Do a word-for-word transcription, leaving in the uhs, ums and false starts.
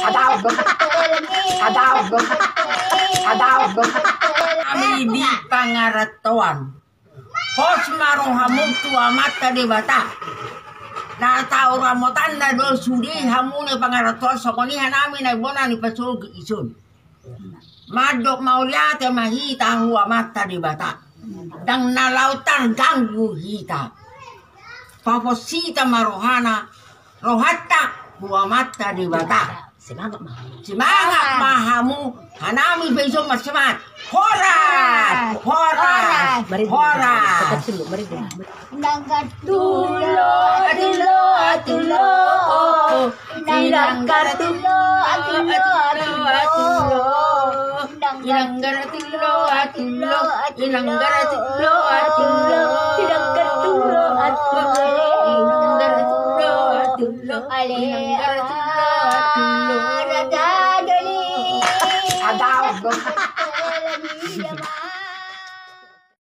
Adaon do. Adaon do. Adaon do. Hami di pangarantoan. Pos ma rohamu tu Amanta Debata. Na tahu ramotanna do sude hamu na pangarantoan, songon i hanami na bona ni pasogit i son. Mandok mauliate ma hita hu Amanta Debata. Ndang na laho targanggu hita. Papos hita ma rohana, rohanta hu Amanta Debata. Semangat ma hamu. Hanami pe ison marsemangat. Horas! Horas! Horas! Nanggar tullo, tullo, tullo. Nanggar tullo, tullo, tullo. Nanggar tullo, tullo. Nanggar tullo, tullo. Nanggar tullo, tullo. Ale, ale, ale. Adaon do.